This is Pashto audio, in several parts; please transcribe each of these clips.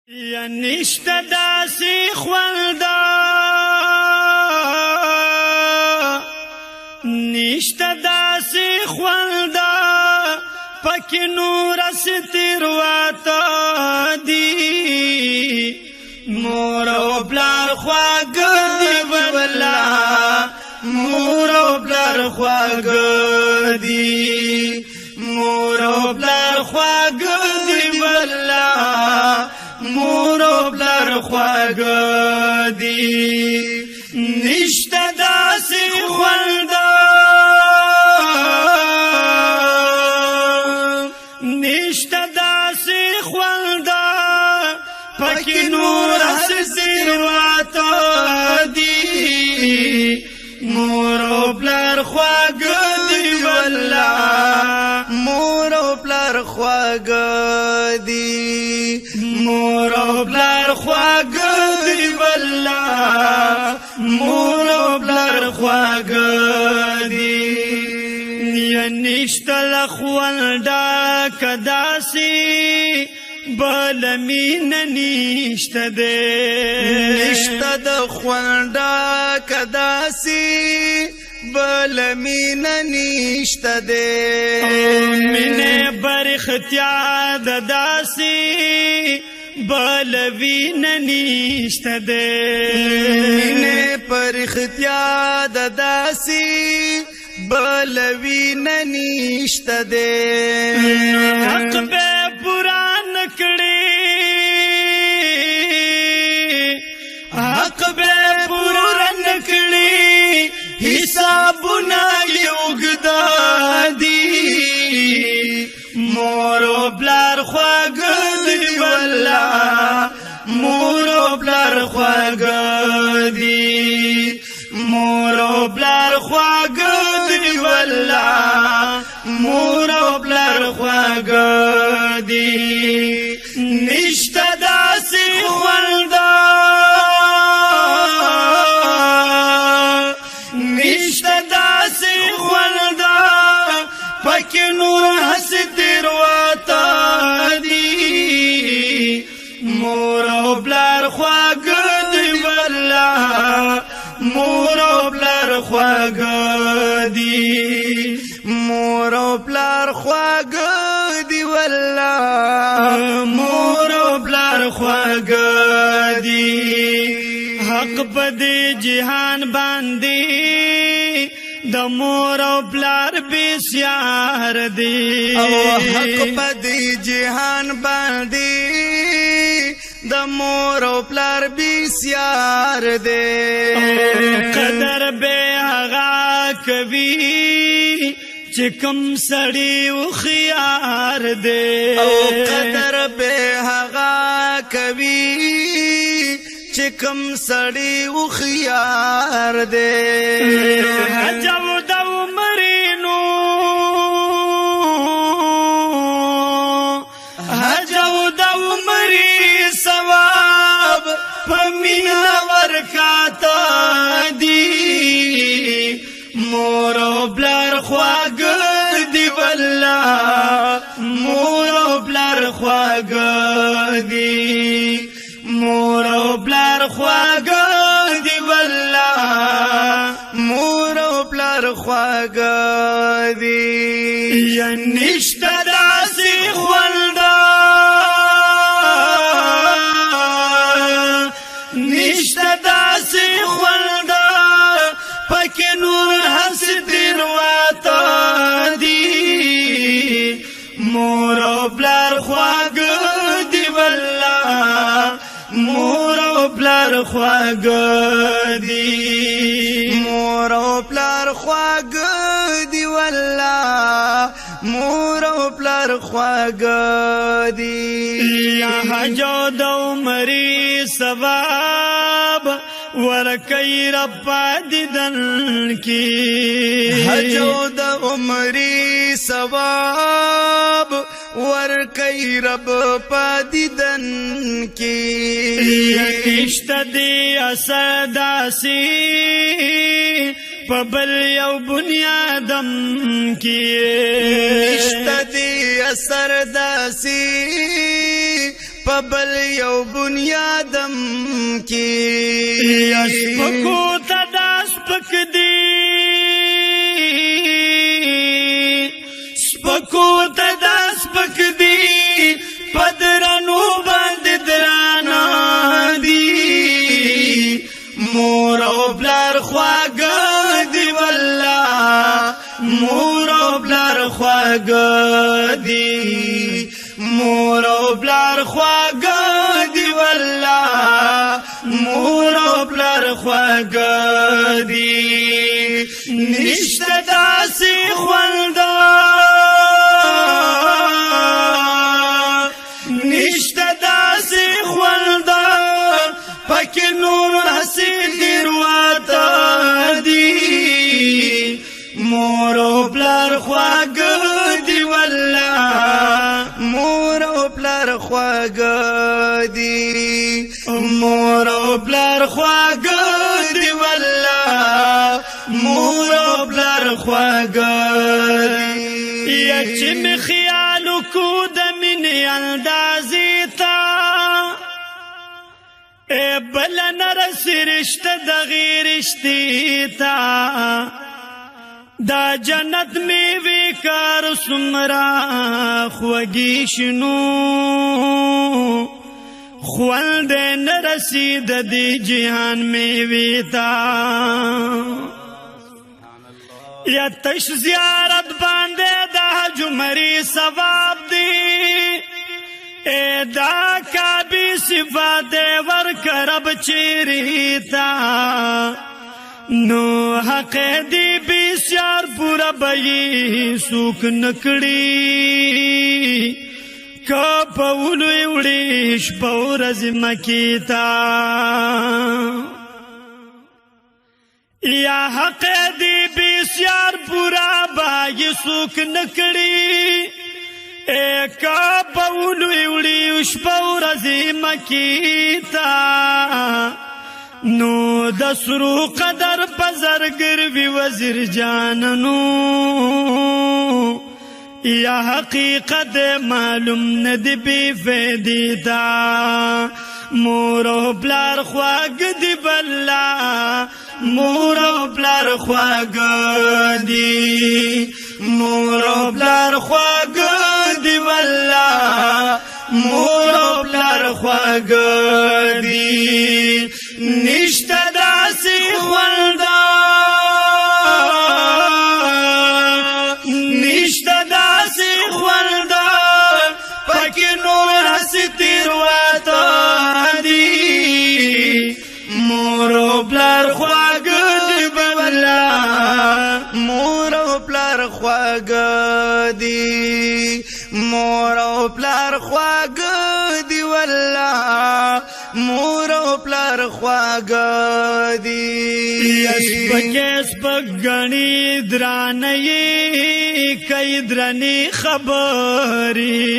یا نشته داسې خونده، نشته داسې خونده پکې نور سترواته دي. مور او پلار خواږه دي ولا، مور او پلار خواږه دي، مور او پلار خواږه دي ولا، مور او پلار خواږه دي. نشته داسې خونده، نشته داسې خونده پکې نور سترواته دي. مور او پلار خواږه دي ولا، مور او پلار خواږه دي، مور او پلار خواږه دي ولا، مور او پلار خواږه دي. یا نشته له خونده کداسي بل مين نشته دی، نشته د خونده کداسي بل مين نشته دی. مینه برختیا د داسي بل وین نشته دی، مینه پرختیا د داسي بل وین نشته دی. حق به پورا نکړي، حق به پورا نکړي، حسابونه یوګدا دي. مور او پلار خواږه دي ولا، مور او پلار خواږه دي، مور او پلار خواږه دي ولا، مور او پلار خواږه دي. نشته داسې خونده، نشته داسې خونده پکې نور هسې تېرواته دي. مور او پلار خواږه دي ولا، مور او پلار خواږه دي، مور او پلار خواږه دي ولا، مور او پلار خواږه دي. حق په دې جهان باندې د مور او پلار بسیار دی، او حق په دې جهان باندې د مور او پلار بسیار دی. قدر به هغه کوي چې کم سړی او خيار دی، او قدر به هغه کوي چې کم سړی او خيار دی. حج او د عمرینو، حج او د عمرې ثواب په مینا ورکاته دي. مور او پلار خواږه دي ولا، مور او پلار خواږه دي، مور او پلار خواږه دي ولا، مور او پلار خواږه دي. یا نشته داسې خونده، نشته داسې خونده پکې نور هسې تېرواته دي. مور او پلار خواږه دي ولا، مور او پلار خواږه دي، مور او پلار خواږه دي ولا، مور او پلار خواږه دي. یا حج او د عمرې ثواب ورکی رب دیدن کی، حج او د عمرې ثواب ورکی رب پدیدن کی. نشته دی اثر داسې په بل یو بنیادم کې، نشته دی اثر داسې په په بل یو بنیادم کې. یا سپکو ته دا سپک دي، سپکو ته دا سپک دي، په درنو باندې درانا دي. مور او پلار خواږه دي والله، مور او پلار خواږه دي، مور او پلار خواږه دي والله، مور او پلار خواږه دي. نشته داسې خونده، نشته داسې خونده، پکې نور هسې تېرواته دي. مور او پلار خواږه دي والله، مور او پلار خواږه دي، مور او پلار خواږه دي والله، مور او پلار خواږه دي. یا چې مې خیال کو د مینې اندازې ته، اے بل نه رسي رشته د غیر رشتې ته. دا جنت میوې کار سمرا خوږی شنو، خوند نه رسی د دې جهان میوې ته. یا تش زیارت باندې د حج عمرې ثواب دی، اے دا کعبې صفات ورک رب چیرې تا. نو حق دی بسیار پورا بئی سوک نکړي، که په ولوی وړي شپه ورځ مکې ته. یا حق دی بسیار پورا بای سوک نکړي، اے که په ولوی وړي شپه ورځ مکې ته. نو د سرو قدر په زرګر وی وزیر جاننو، یا حقیقت معلوم ندی بی فیدی تا. مور او پلار خواږه دي والله، مور او پلار خواږه دي، مور او پلار خواږه دي والله، مور او پلار خواږه دي. نشته داسې خونده، نشته داسې خونده، پکې نور هسې تېرواته دي. مور او پلار خواږه دي والله، مور او پلار خواږه دي، مور او پلار خواږه دي والله، مور او پلار خواږه دي. سپکې سپک ګڼي درانه یې کوي درنې خبرې،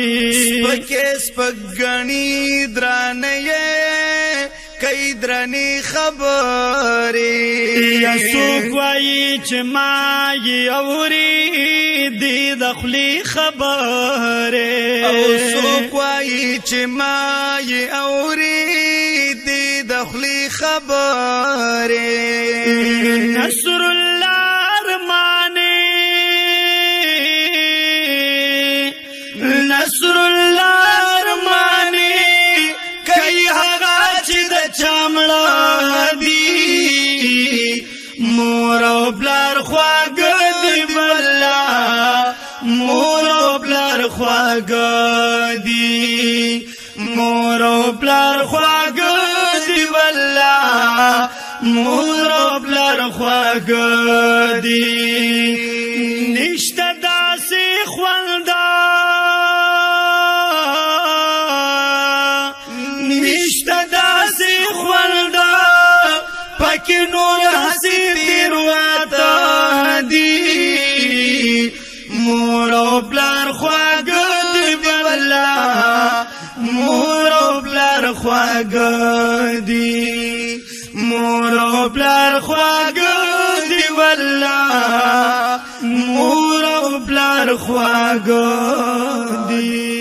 سپکې سپک ګڼي درانه یې کوي درنې خبرې. یا څوک وایي چې ما یې اوري دي د خولې خبرې، او څوک وایي چې ما یې اوري دي د خولې خبرې. نصر الله ارماني، نصر الله ارماني کوي هغه چې د چا مړه دي. مور او پلار خواږه دي والله، مور او پلار خواږه دي، مور او پلار خواږه دي والله، مور او پلار خواږه دي. نشته داسې خونده، نشته داسې خونده، پکې نور هسې تېرواته دي. مور او پلار خواږه دي والله، مور او پلار خواږه دي، مور او پلار خواږه دي والله، مور او پلار خواږه دي.